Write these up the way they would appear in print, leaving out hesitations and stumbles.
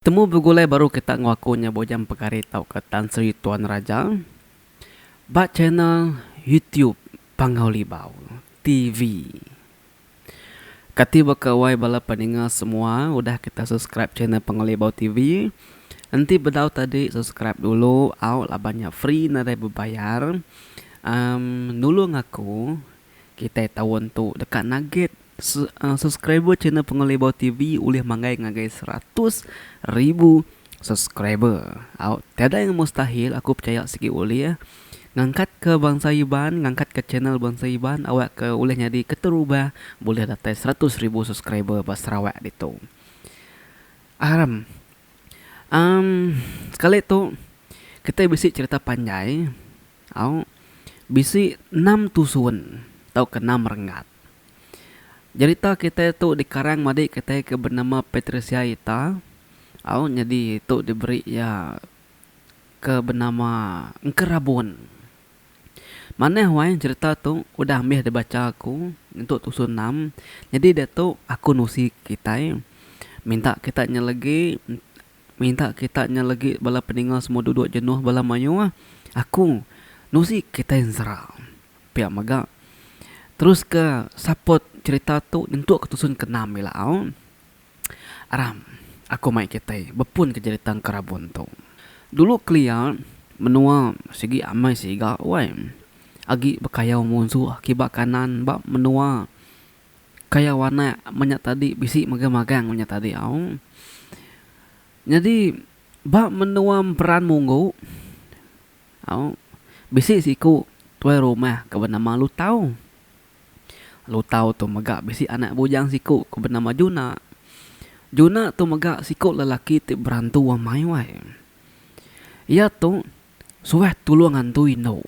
Temu begulai baru kita enggau aku nya Bujang Pegari tauka Tan Sri Tuan Raja ba channel YouTube Panggau Libau TV. Kati baka wai bala peninga semua udah kita subscribe channel Panggau Libau TV. Enti bedau tadi subscribe dulu au laban nya free nadai bebayar. Emm nulung aku kitai taun tu deka nagit Subscriber channel Pengelibau TV ulih manggai ngagai 100,000 subscriber. Au, tiada yang mustahil aku pechaya sigi ulih ngangkatka bansa Iban, ngangkatka channel bansa Iban awakka ulih nyadi keterubah bulih datai 100,000 subscriber ba Sarawak ditu. Aram. Emm sekali tu kitai bisi cherita panjai au bisi enam tusun tauka enam renggat. Jerita kitai tu dikarang madi kitai ke benama Patricia Ita au nyadi tu diberi iya ke benama Engkerabun. Manah wai jerita tu udah ambih dibacha aku nyentuk tusun enam nyadi diatu aku nusi kitai minta kita nyelegi minta kita nyelegi bala peninga semua duduk jenuh bala mayuh aku nusi kitai ensera. Pia mega, terus ke support cherita tu nyentuk ke tusun ke enam ila au. Aram, aku mai kitai bepun ke jerita Engkerabun tu. Dulu kelia, menua sigi amai siga wai. Agi bekayau munsuh kiba kanan ba menua kayau anak menya tadi bisi mega magang menya tadi au. Nyadi ba menua Emperan Munggu, Au, bisi siku tuai rumah ke benama Lutau. Lutau tu mega bisi anak bujang siku ke benama Juna. Juna tu mega siku lelaki ti berantu amai wai. Iya tu suah tulung antu indu.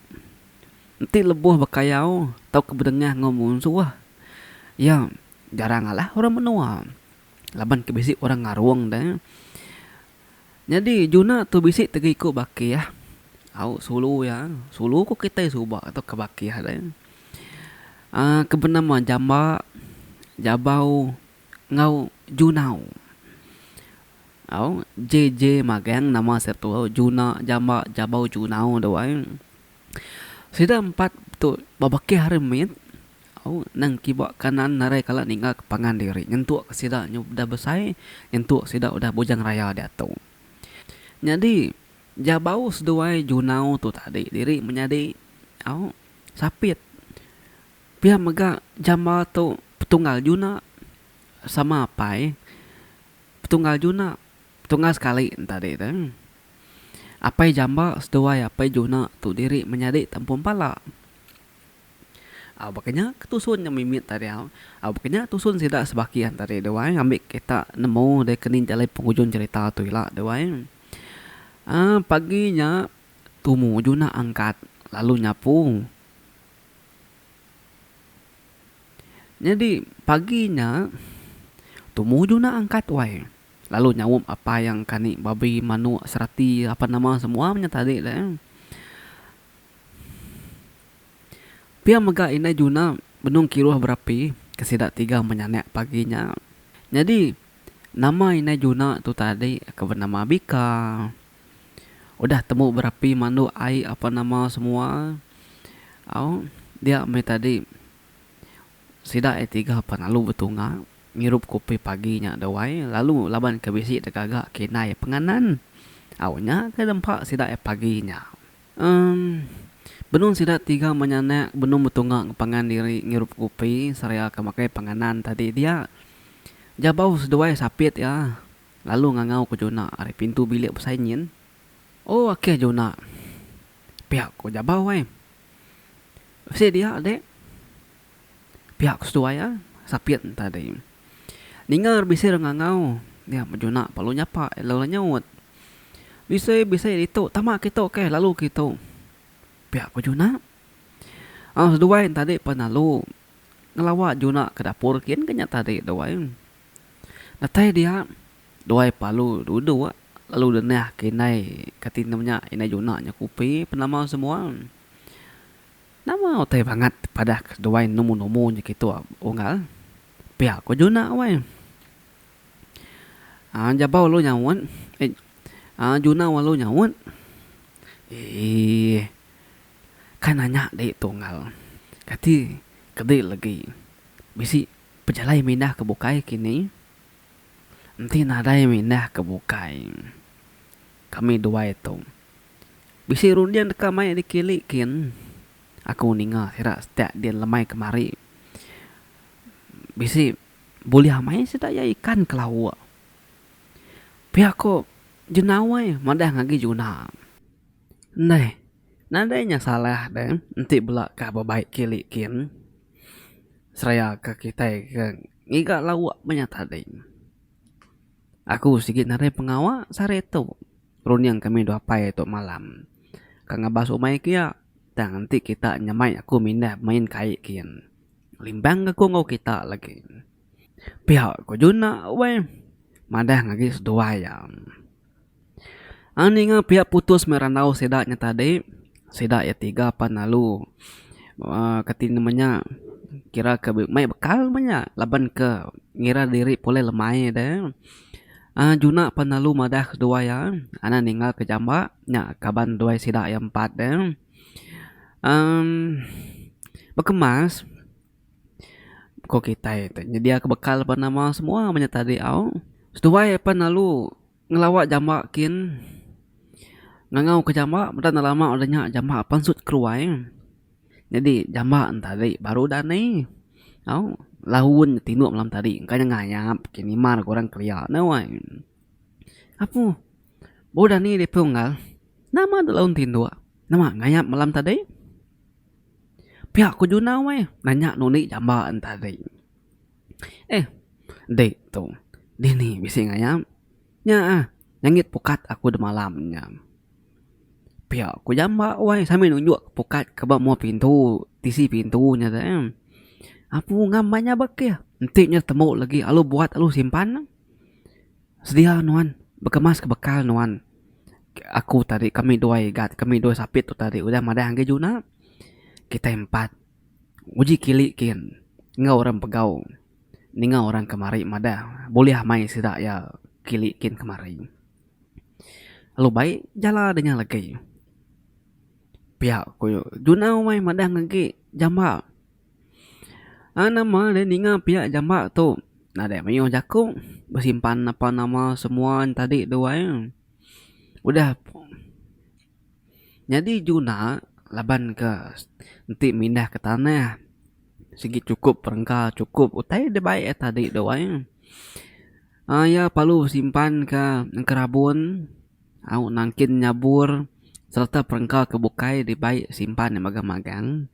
Enti lebuh bekayau tauka bedengah enggau munsuh, iya jarang alah orang menua laban ke bisi orang ngarung deh. Nyadi Juna tu bisi tega iku bakih au sulu iya, sulu ku kitai suba tauka bakih deh uhh ke benama Jamba, Jabau enggau Junau. Au JJ magang nama sida tu Juna, Jamba, Jabau, Junau tu ai. Sida empat tu bebakih ari mit au nang kiba kanan narai kala ninggal ke pangan diri nyentuk ke sida nyu udah besai nyentuk sida udah bujang raya diatu. Nyadi Jabau seduai Junau tu tadi diri menyadi au sapit. Pia mega Jamba tu petunggal Juna sama apai petunggal Juna petunggal sekali ne tadi tu. Apai Jamba seduai Apai Juna tu diri menyadi tampung pala. Au baka nya ke tusun nya mimit tadi au. Au baka nya tusun sida sebakih tadi tu ai ngambi kita nemu deh keni jalai pengujung cherita tu ila tu ai. Aaa pagi nya tumu Juna angkat lalu nyapu. Nyadi pagi nya tumu Juna angkat wai. Lalu nyaup apai yang kani babi manuk serati apa nama semua menya tadi deh. Pia mega indai Juna benung kiruh berapi ke sida tiga menyanak pagi nya. Nyadi nama indai Juna tu tadi ke benama Bika. Udah temu berapi manduk ai apa nama semua au dia meh tadi sida iya tiga pan lalu betunga. Ngirup kopi pagi nya deh wai lalu laban ke bisi degaga ke indai penganan. Au nya ke dempa sida iya pagi nya. Emm benung sida tiga menyanak benung betunga ngepangan diri ngirup kopi seraya ke makai penganan tadi dia. Jabau seduai sapit iya lalu ngangau ke Juna ari pintu bilik besai nyin. Oh akih Juna. Pia ku Jabau ai. Bisi dia dek. Pia ku seduai iya, sapit tadi. Ninga bisi orang ngangau, dia mejuna perlu nyapa lalu nyaut. Bisi bisi ditu tama kitu keh lalu kitu. Pia ku Juna. Au seduai tadi pan lalu ngelawa Juna ke dapur kin ke nya tadi duai. Datai dia duai palu duduk lalu denah ke indai kati ne nya indai Juna nya kupi penama semua. Nama utai bangat padah ke seduai nemu-nemu nya kitu unggal? Pia ku Juna wai. Aaa Jabau lalu nyaut. Aaa Junau lalu nyaut, Eii kai nanya dei tunggal kati kedi legi bisi pejalai mindah ke bukai kini. Enti nadai mindah ke bukai kami duai tu bisi runding deka mai dikili kin. Aku ninga sida setak din lemai kemari bisi bulih amai sida iya ikan ke lauk. Pia ko Jenawai madah ngagi Juna. Ndai, nadai nya salah deh enti bela ka bebai kili kin seraya ka kitai ke ngiga lauk menya tadi. Aku sigi nadai pengawa sehari tu runding kami dua apai tu malam ka ngabas umai kiya tang enti kita nyamai aku mindah main kai kin. Limbang aku enggau kita lagi. Pia ko Juna weh madah ngagi seduai iya. Ang ninga pia putus meh randau sida nya tadi, sida iya tiga pan lalu uhh kati nama nya kira ke mai bekal meh nya laban ke ngira diri pulai lemai deh. uhh Juna pan lalu madah seduai iya anang ninggal ke jamba nya kaban duai sida iya empat deh. uhh Bekemas ko kitai te nyedia ke bekal ba nama semua meh nya tadi au. Seduai pan lalu ngelawa jamba kin ngangau ke jamba meda ne lama udah nya jamba pansut keruai. Nyadi jamba ne tadi baru dani au laun tinduk malam tadi engka nya ngayap ke nimar orang kelia ne weh. Apu baru dani ditu unggal nama dek laun tinduk nama ngayap malam tadi. Pia ku Junau eh nanya nundi jamba ne tadi. Eh dik tu dini bisi ngayap nya ah nyangit pukat aku demalam nya. Pia ku jamba wai sambil nunjuk pukat ke ba mua pintu tisi pintu nya tu eh. Apu ngam ba nya bekih enti nya tembu lagi alu buat alu simpan. Sedia nuan bekemas ke bekal nuan. Aku tadi kami duai igat kami duai sapit tu tadi udah madah ngagai juna kitai empat uji kili kin enggau orang pegau ninga orang kemari madah bulih amai sida iya kili kin kemari. Lalu bai jala de nya legi pia ku juna wai madah ngagai jamba. Aaa nama deh ninga pia jamba tu nadai mayuh jaku besimpan napa nama semua ne tadi tu ai. Udah nyadi juna laban ke enti mindah ke tanah sigi chukup perengka chukup utai da bai iya tadi tu ai. Aaa iya perlu simpan ka engkerabun au nangkin nyabur sereta perengka ke bukai dibai simpan ne magang-magang.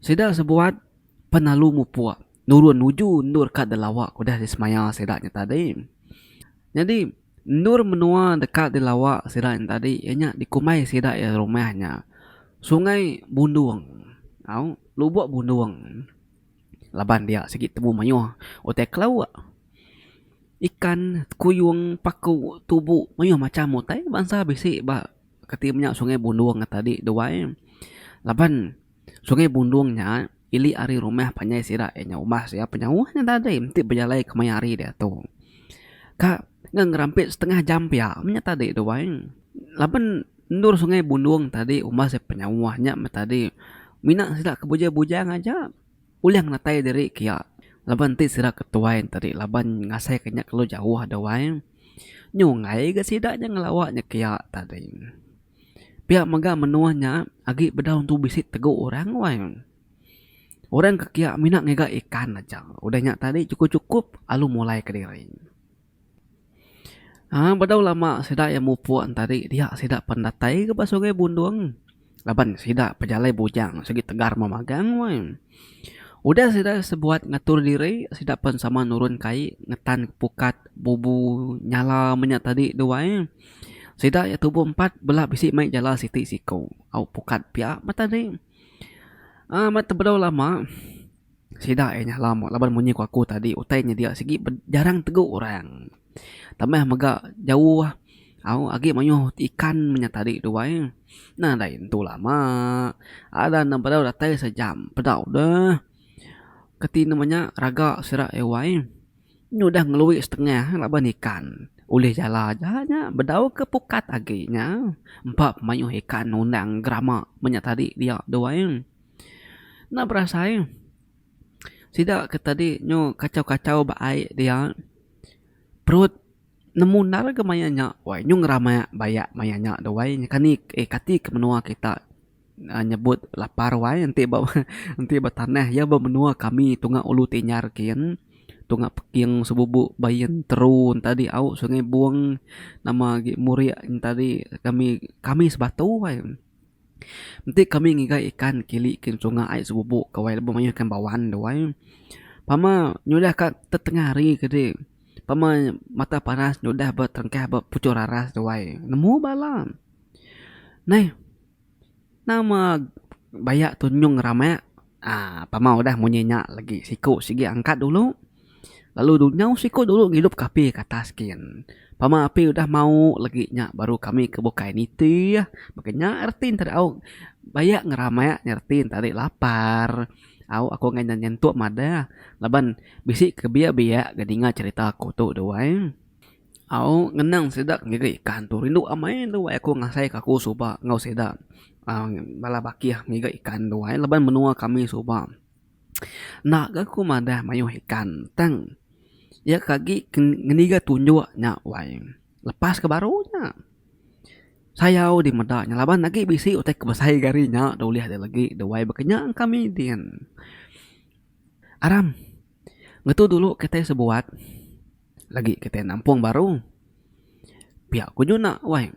Sida sebuat penalu mupuk nurun nuju endur ka dilawa udah disemaya sida nya tadi. Nyadi endur menua deka dilawa sida nya tadi iya nya dikumbai sida iya rumah nya Sungai Bundung au Lubok Bundung laban dia sigi temu mayuh utai kelauk ikan, kuyung, paku, tubu mayuh macham utai bansa bisi ba Kati menya Sungai Bundung nya tadi duai laban Sungai Bundung nya ili ari rumah panjai sida iya nya umbas iya penyauh nya tadi enti bejalai kemaya hari diatu. Ka ngerampit setengah jam pia menya tadi duai laban endur Sungai Bundung tadi umbas iya penyauh nya meh tadi mina sida ke bujang bujang aja ulih ngenatai diri kiya laban enti sida ke tuai tadi laban ngasai ke nya kelalu jauh duai. Nyunggai ga sida nya ngelawa nya kiya tadi. Pia mega menua nya agi bedau entu bisi tegu orang wai. Orang ke kiya mina ngiga ikan aja. Udah nya tadi chukup chukup lalu mulai kediri. Aaa bedau lama sida iya mupuk tadi dia sida pan datai ga ba sungai Bundong. Laban sida pejalai bujang sigi tegar memagang weh. Udah sida sebuat ngatur diri sida pen sama nurun kai ngetan pukat bubu nyala menya tadi tu ai. Sida iya tubuh empat bela bisi mai jala siti siku au pukat pia meh tadi. Aaa amat tebedau lama sida iya nyala laban munyi ku aku tadi utai nyedia sigi jarang tegu orang. Tambah mega jauh au agi mayuh ikan menya tadi tu ai. Nadai entu lama adan ne bedau datai sejam peda deh keti ne menya raga sida iya wai. Nyudah ngelui setengah laban ikan. Ulih jala aja nya bedau ke pukat agi nya. Empa pemayuh ikan undang gerama menya tadi dia duai. Enda berasai sida ke tadi nyu kachau-kachau ba ai dia perut nemu endar ga maya nya wai nyu ngeramak bayak maya nya duai kani eh kati ke menua kita. Nyebut lapar wai enti ba enti ba tanah iya ba menua kami tunga ulu tinyar kin tunga peking sebubu bain teru tadi au sungai bung nama agi murik tadi kami kami sebatu wai. Enti kami ngiga ikan kili kin sungai ai sebubu ke wai lebuh mayuh ikan bawan tu wai. Pama nyudah ka tetengah hari ke di pama mata panas nyudah ba terengkah ba puchung raras tu wai nemu bala. Neh. Nama bayak tu nyung ngeramak aaa pama udah munyi nya lagi siku sigi angkat dulu lalu dunyau siku dulu ngidup ke api ke atas gin. Pama api udah mau lagi nya baru kami ke bukai nitih baka nya reti ne tau bayak ngeramak nya reti ne tadi lapar au aku ngan nyentuk madah laban bisi ke biak biak ga ninga cherita aku tu dua eh. Au ngenang sida ngiga ikan tu rindu amai enda wai aku ngasai ka aku suba enggau sida uhh bala bakih ngiga ikan tu ai laban menua kami suba enda ga ku madah mayuh ikan tang iya ke agi ngeniga tunjuk nya wai lepas ke baru nya. Sayau di meda nya laban agi bisi utai ke besai gari nya da ulih lagi da wai baka nya kami din. Aram ngetu dulu kitai sebuat. Lagi kitai nampung baru pia ku juna wai.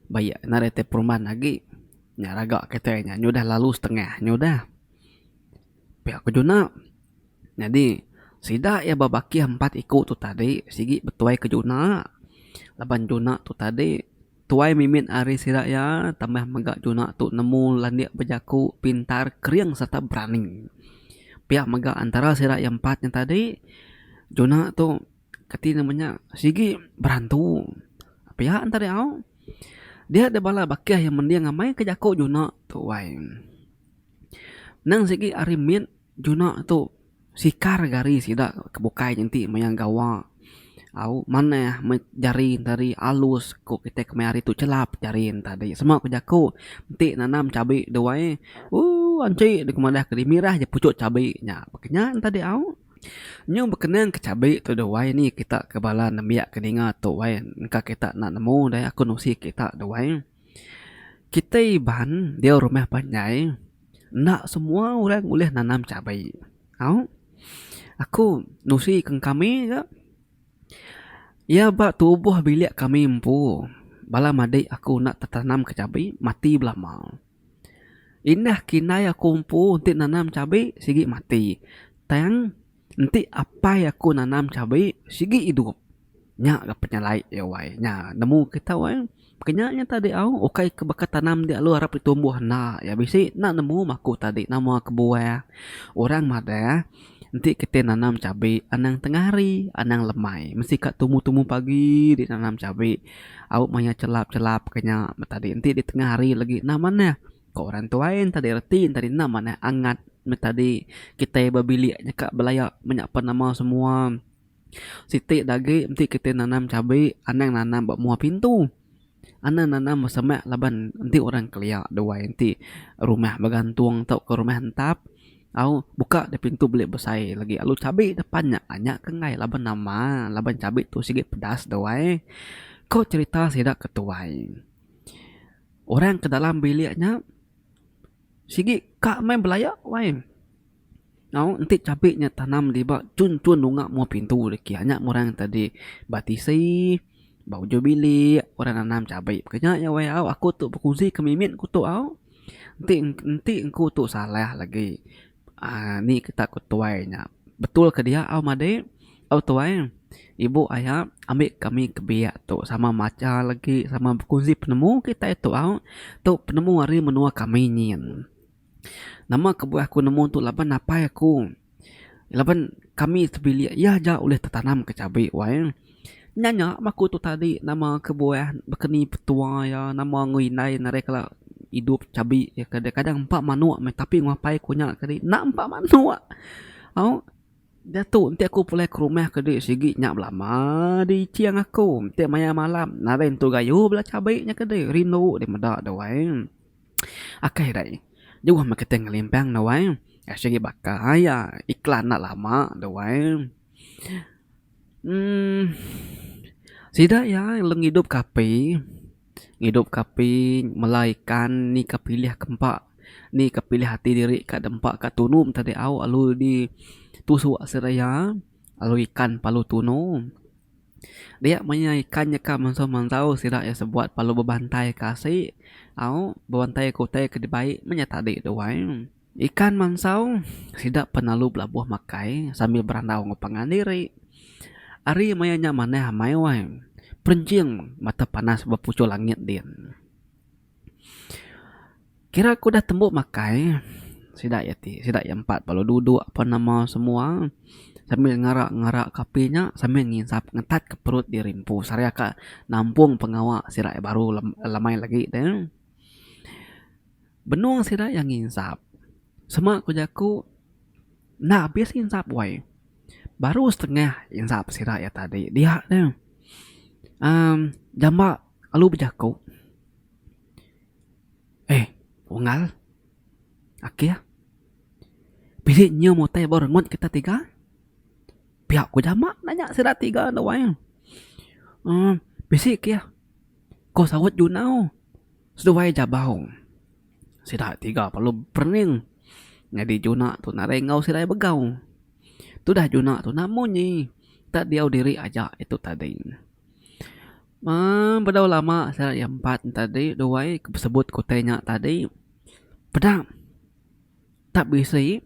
Baik nadai tai perumban agi nya raga kitai nya nyudah lalu setengah nyudah. Pia ku juna nyadi sida iya bebakih empat iku tu tadi sigi betuai ke juna laban juna tu tadi Tuai mimit ari sida iya tambah mega juna tu nemu landik bejaku pintar kering sereta berani. Pia mega antara sida iya empat nya tadi juna tu kati nama nya sigi berantu. Pia enta diau dia deh bala bakih iya mending amai ke jaku juna tu wai. Nang sigi ari mit juna tu. Sikar gari sida ke bukai enti maya gawa au manah meh jari tadi alus ku kitai kemaya hari tu chelap jari ne tadi sema ku jaku enti nanam chabi duai ooh anchi deka madah ke mirah ja puchok chabi nya baka nya ne tadi au. Nyu bekenang ke chabi tu duai ni kita ke bala nembiak ke ninga tu wai engka kita enda nemu deh aku nusi kita duai. Kitai Iban diau rumah panjai. Enda semua orang ulih nanam chabi. Au. Aku nusi ke kami ga. Iya ba tubuh bilik kami empu bala madik aku enda tetanam ke chabi mati belama. Indah kindai aku empu enti nanam chabi sigi mati. Tang Enti apai aku nanam chabi sigi idup. Nya ga penyelai iya wai. Nya nemu kita wai. Ke nya nya tadi au ukai ke baka tanam dia lalu arap ditumbuh enda. Iya bisi enda nemu meh aku tadi nama kebuah. Orang madah enti kite nanam chabi anang tengah hari anang lemai mesti ka tumu-tumu pagi di nanam chabi au maya chelap-chelap ke nya meh tadi. Enti di tengah hari lagi enda manah. Ko orang tuai enti reti enti enda manah angat meh tadi kitai bebilik nyeka belaya menyapa nama semua. Siti da agi enti kitai nanam chabi anang nanam ba mua pintu. Anang nanam besemak laban enti orang kelia duai enti rumah begantung tauka rumah entap au buka da pintu bilik besai lagi lalu chabi depan nya nya ke enggai laban nama laban chabi tu sigi pedas duai. Ko cherita sida ke tuai. Orang ke dalam bilik nya sigi ka meh belaya wai. Au enti chabi nya tanam diba chun chun nunga mua pintu deki nya meh orang tadi ba tisi ba ujung bilik orang nanam chabi. Ke nya iya wai au aku tu bekunsi ke mimit ku tu au. Enti enti engku tu salah lagi aaa ni kita ku tuai nya betul ke dia au madi au tuai. Ibu aya ambi kami ke biak tu sama macha lagi sama bekunsi penemu kitai tu au. Tu penemu ari menua kami nyin. Nama kebuah aku nemu tu laban apai aku laban kami sebilik iya aja ulih tetanam ke chabi wai. Nya nya aku tu tadi nama kebuah baka ni petua iya nama enggau indai narai kala idup chabi kadang kadang empa manuk meh tapi enggau apai ku nya kadi enda empa manuk au. Diatu enti aku pulai ke rumah ke di sigi nya belama di iching aku enti maya malam nadai entu gayu bala chabi nya ke di rindu di meda dau ai. Akai dai juh meh kitai ngelimpang dau ai sigi baka iya iklan enda lama dau ai. Emm sida iya lalu ngidup ke api ngidup ke api mela ikan ni ka pilih ke empa ni ka pilih ati diri ka dempa ka tunu tadi au lalu di tusuk sida iya lalu ikan perlu tunu. Dia maya ikan nya ka mansau mansau sida iya sebuat perlu bebantai ka asi au bebantai ka utai ke dibai meh nya tadi tu ai. Ikan mansau sida penalu belabuh makai sambil berandau enggau pangan diri. Ari maya nya manah amai wai perenching mata panas ba puchung langit din. Kira ku udah tembu makai sida iya ti sida iya empat lalu duduk apan nama semua sambil ngara ngara ke api nya sambil nginsap ngetat ke perut diri empu seraya ka nampung pengawa sida iya baru lemai lagi deh. Benung sida iya nginsap. Sema ku jaku enda abis nginsap wai. Baru setengah insap sida iya tadi dia ne uhh jamba lalu bejaku eh unggal akih bisi nyium utai ba rengut kita tiga pia ku jamba nanya sida tiga ne wai uhh bisi kih ko saut junau. Seduai Jabau sida tiga perlu perening nyadi juna tu nadai enggau sida begau. Tudah juna tu enda munyi tak diau diri aja itu tadi. Emm bedau lama sida iya empat ne tadi duai ke besebut ke utai nya tadi peda tak bisi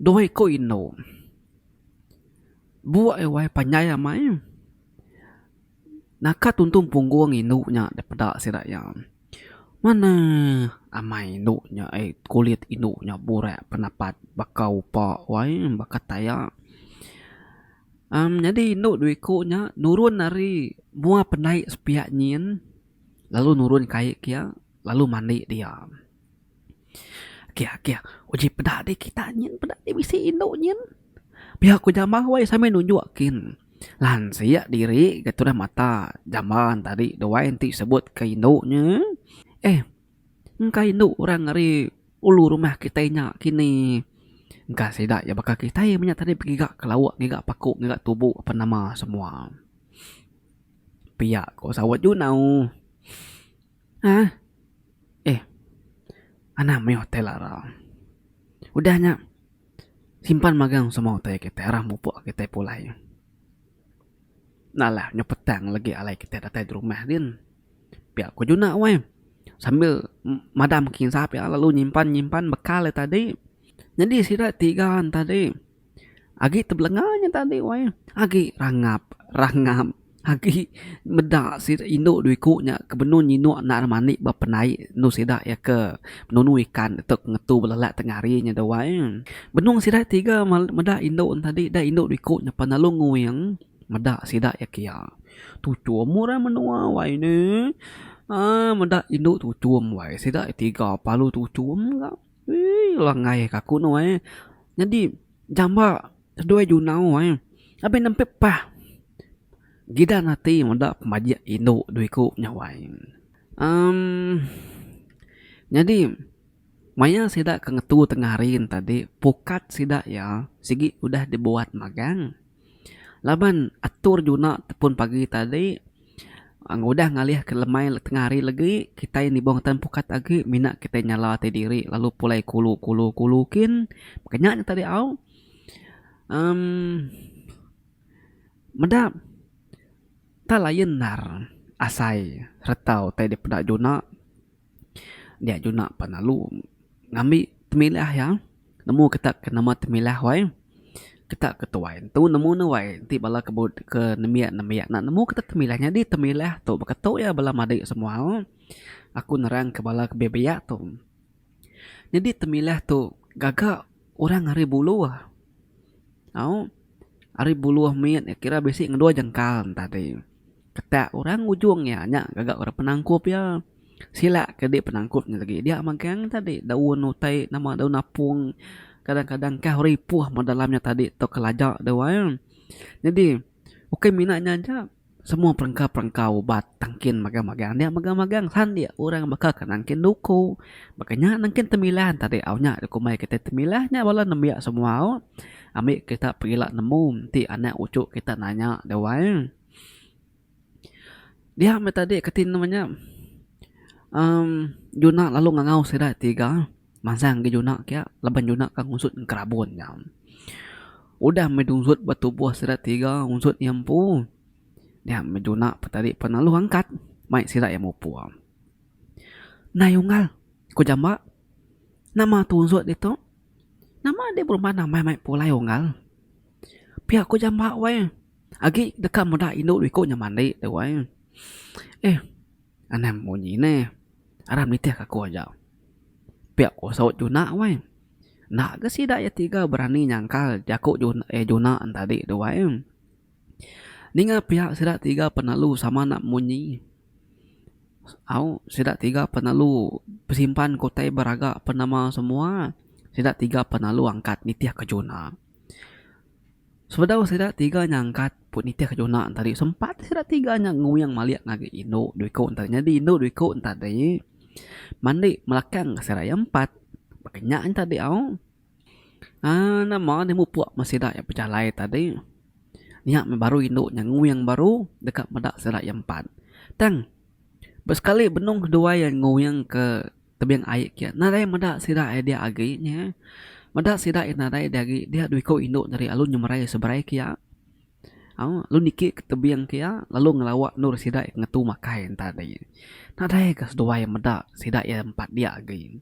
dua iku indu. Buk iya wai panjai amai. Naka tuntung punggung indu nya dipeda sida iya. Manah amai indu nya ai kulit indu nya burak penapat baka upa wai baka taya. Emm nyadi indu dua iku nya nurun ari mua pendai sepiak nyin lalu nurun ke ai kiya lalu mandi dia. Akih akih uji peda dih kita nyin peda dih bisi indu nyin. Pia ku jambah wai sambil nunjuk kin. Lansik diri ga tudah mata jamban tadi duai enti sebut ke indu nya. Eh engka indu orang ari ulu rumah kitai nya kini. Engka sida iya baka kitai menya tadi begiga ke lauk ngiga paku ngiga tubu apan nama semua. Pia ku saut Junau. Hah. Eh. Anang mih utai lara. Udah nya simpan magang semua utai kitai arah mupuk kitai pulai. Enda lah nyau petang lagi alai kitai datai di rumah din. Pia ku Juna weh sambil madam kinsap iya lalu nyimpan nyimpan bekal iya tadi. Nyadi sida tiga ne tadi. Agi tebelenga nya tadi wai. Agi rangap rangap agi meda sida indu dua iku nya ke benung nyinuk enda ra mandi ba pendai endu sida iya ke nunu ikan tu ke ngetu belelak tengah hari nya tu wai. Benung sida tiga meda indu ne tadi da indu dua iku nya pan lalu nguing meda sida iya kia. Tuchum orang menua wai ne aaa meda indu tuchum wai sida tiga parlu tuchum ga. Eii langgai ka aku nu ai. Nyadi jamba seduai junau ai abih nempi pah gidan ati meda pemajik indu dua iku nya wai. Emm nyadi maya sida ke ngetu tengah hari ne tadi pukat sida iya sigi udah dibuat magang. Laban atur juna tepun pagi tadi udah ngalih ke lemai tengah hari legi kitai nibong tan pukat agi mina kitai nyala ti diri lalu pulai kulu kulu kulu kin baka nya nya tadi au emm meda tak lain endar asai sereta utai dipeda juna. Dia juna pan lalu ngambi temilah iya nemu kita ke nama temilah wai kita ke tuai entu nemu ne wai enti bala ke ke nembiak nembiak enda nemu kita temilah nyadi temilah tu baka tu iya bala madi semua aku nerang ke bala ke biak biak tu. Nyadi temilah tu gaga orang ari buluh au ari buluh mit kira bisi ngedua jengkal tadi. Ketak orang ujung iya nya gaga orang penangkup iya. Sila ke di penangkup nya lagi dia magang tadi daun utai nama daun apung. Kadang-kadang kah ripuh ba dalam nya tadi tauka laja deh wai. Nyadi ukai mina nya aja semua perengka-perengka ubat tangkin magang-magang dia magang-magang san dia orang baka ke nangkin duku baka nya nangkin temilan tadi au nya dikumbai kitai temilah nya bala nembiak semua au ambi kita pegila nemu enti anak uchu kita nanya deh wai. Dia meh tadi keti nama nya uhh juna lalu ngangau sida tiga mansang agi juna kia laban juna ka ngusut engkerabun nya. Udah meh diusut ba tubuh sida tiga ngusut iya empu nya meh juna tadi pan lalu angkat mai sida iya mupuk. Nai unggal ku jamba nama tu usut ditu nama deh berumban amai mai pulai unggal pia ku jamba weh. Agi deka meda indu iku nya mandi tu ai. Eh anang munyi neh aram nitih ka aku aja. Pia ku saut Juna weh. Enda ga sida iya tiga berani nyangkal jaku Juna eh Juna tadi tu ai. Ninga pia sida tiga penelu sama enda munyi. Au sida tiga penelu besimpan ku utai beraga penema semua sida tiga penelu angkat nitih ka Juna. Sebedau sida tiga nya angkat pun nitih ke juna tadi sempat sida tiga nya nguing malik ngagai indu dua iku enta nyadi indu dua iku enta tadi mandi melakang sida iya empat baka nya tadi au uhh nama deh mupuk meh sida iya bejalai tadi nya meh baru indu nya nguing baru deka meda sida iya empat tang besekali benung seduai iya nguing ke Tebing ai kia nadai meda sida ai dia agi nya. Meda sida ai nadai dia agi dia dua iku indu tadi lalu nyemerai seberai kia. Au lalu niki ke tebing kia lalu ngelawa endur sida ngetu makai enta tadi. Nadai ga seduai meda sida iya empat dia agi.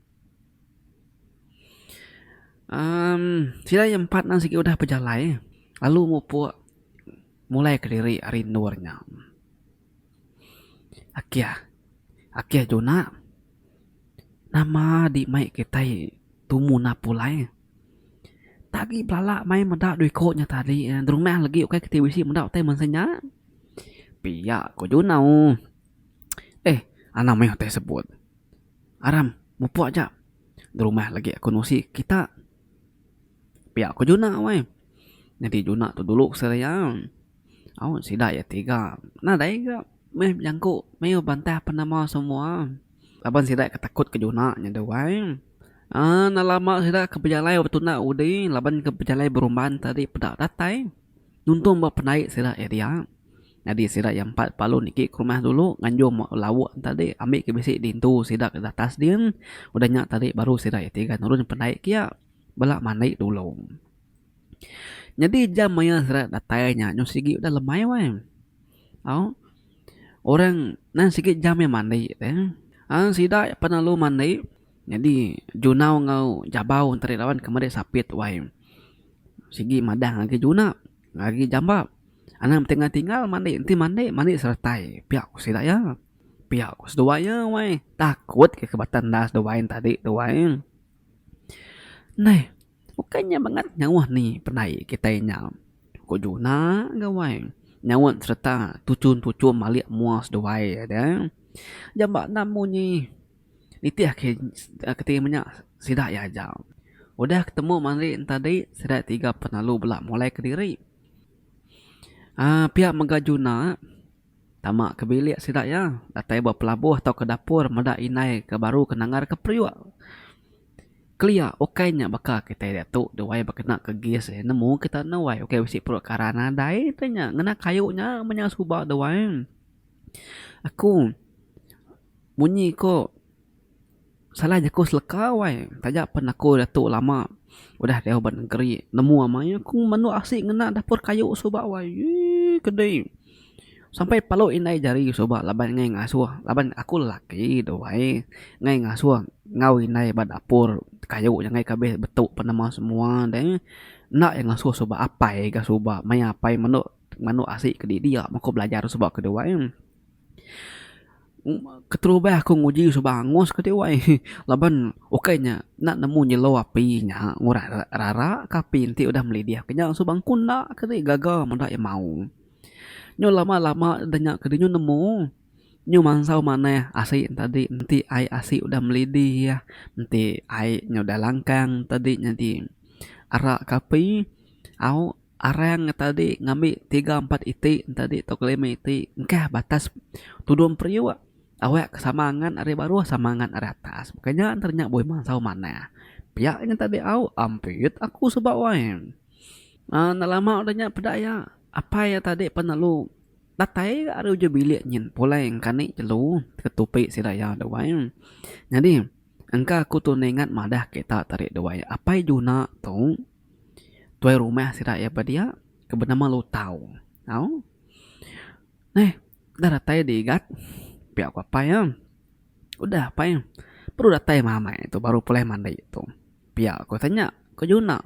Emm sida iya empat ne sigi udah bejalai lalu mupuk mulai kediri ari endur nya. Akih, akih juna nama di mai kitai tumu enda pulai. Tak agi belala mai meda dua iko nya tadi derumah lagi ukai kiti bisi meda utai masa nya. Pia ku Junau. Eh anang meh utai sebut. Aram mupuk aja derumah lagi aku nusi kita. Pia ku Juna weh. Nyadi Juna tu dulu seria. Au sida iya tiga nadai ga meh bejangku mayuh bantah penama semua laban sida ke takut ke juna nya deh wai. Aaa enda lama sida ke bejalai betunda udi laban ke bejalai berumban tadi peda datai nuntung ba pendai sida iya dia. Nyadi sida iya empat lalu niki ke rumah dulu nganjung lauk tadi ambi ke bisi dintu sida ke datas din udah nya tadi baru sida iya tiga nurun pendai kia bela mandi dulu. Nyadi jam maya sida datai nya nyau sigi udah lemai weh. Au orang nan sigi jam iya mandi deh. Au sida penelu mandi nyadi junau enggau jabau enti laban ke meri sapit wai. Sigi madah ngagai juna ngagai jamba anang betinggal tinggal mandi enti mandi mandi seretai pia ku sida iya. Pia ku seduai iya wai takut ke batang enda seduai tadi tu wai. Neh. Ukai nya bangat nyauh ni pendai kitai nya, ku Juna gawai nyaut sereta tuchum-tuchum malik mua seduai deh. Jamba enda munyi nitih ke keti menya sida iya aja. Udah ketemu mandi tadi sida tiga penalu bela mulai kediri. Aaa pia mega Juna. Tama ke bilik sida iya, datai ba pelabuh tauka dapur meda indai ke baru ke nanggar ke periuk. Kelia ukai nya baka kitai diatu duai bekena ke gas nemu kita enda wai ukai bisi periuk karan nadai te nya ngena kayu nya menya suba duai. Aku munyi ko Salah jaku seleka wai taja pen aku diatu lama udah diau ba negeri nemu amai aku menu asi ngena dapur kayu suba wai eii kedi sampai palu indai jari suba laban ngai ngasuh laban aku lelaki tu wai ngai ngasuh enggau indai ba dapur kayu nya ngai kabih betu penema semua deh enda iya ngasuh suba apai ga suba maya apai menu menu asi kedi dia meh ku belajar suba keduai. Keterubah aku nguji suba angus ke ti wai laban ukai nya enda nemu nyelo api nya ngurah rara ka api enti udah melidih ke nya suba aku enda ke ti gaga meda iya mau. Nyu lama lama da nya ke nyu nemu nyu mansau manah asi tadi enti ai asi udah melidih enti ai nya udah langkang tadi nyadi. Arak ke api au arang tadi ngambi tiga empat iti tadi tauka lima iti engkah ba atas tudung periuk awak ke sama angat ari baruh sama angat ari atas. Baka nya enti nya bulih mansau manah. Pia nya tadi au ampit aku suba wai. Aaa enda lama udah nya peda iya apai iya tadi pan lalu datai ga ari ujung bilik nyin pulai engkani jelu ke tupi sida iya tu wai. Nyadi engka aku tu ningat madah kita tadi tu wai apai Juna tu tuai rumah sida iya ba dia ke benama Lutau. Au. Neh dah datai diigat pia ku apai iya. Udah apai baru datai mamai tu baru pulai mandi tu pia ku tanya ku Juna.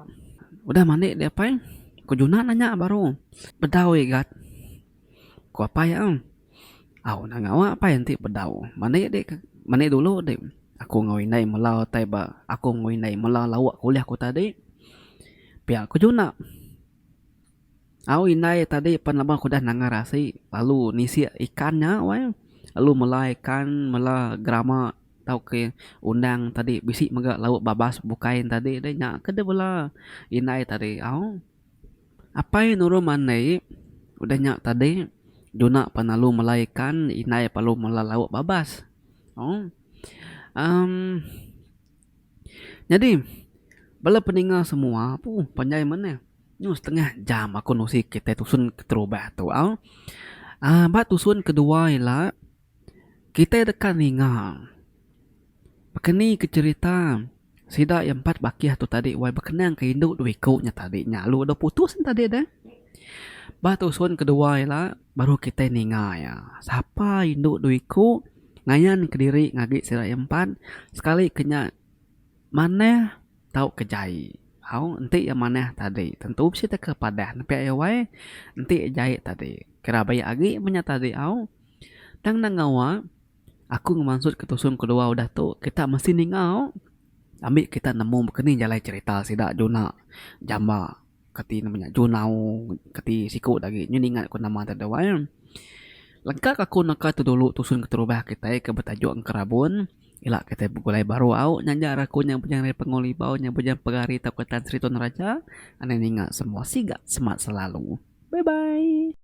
Udah mandi deh apai ku Juna nanya baru bedau igat ku apai iya. Au enda ngawa apai enti bedau mandi deh mandi dulu deh aku enggau indai mela utai ba aku enggau indai mela lauk ke ulih aku tadi pia ku Juna. Au indai tadi pan lebuh aku udah nangar asi lalu nisik ikan nya weh lalu mela ikan mela gerama tauka undang tadi bisi mega lauk babas bukai tadi deh nya ke deh bala indai tadi au. Apai nurun mandi udah nya tadi juna pan lalu mela ikan indai lalu mela lauk babas au uhh. Nyadi bala peninga semua puh panjai mene nyu setengah jam aku nusi kitai tusun keterubah tu au. Aaa ba tusun kedua ila kitai deka ninga baka ni ke cherita sida iya empat bakih tu tadi wai bekenang ke indu dua iku nya tadi nya lalu deh putus ne tadi deh. Ba tusun kedua ila baru kitai ninga iya sapa indu dua iku. Ngayan kediri ngagi sida iya empan sekali ke nya manah tauka jai. Au enti iya manah tadi tentu bisi teka padah ne pia iya wai. Enti iya jai tadi kira baik agi meh nya tadi au. Tang enda ngawa aku ngemansut ke tusun kedua udah tu kita mesti ninga au ambi kita nemu baka ni jalai cherita sida juna jamba. Kati nama nya Junau kati siku da agi nyu ningat ku nama te dau ai. Lengka ka aku naka tu dulu tusun keterubah kitai ke betajuk Engkerabun ila kitai begulai baru au nyanjar aku nya bujang ari Panggau Libau nya bujang Pegari tauka Tan Sri Tun Raja anang ninga semua siga semat selalu. Bye bye.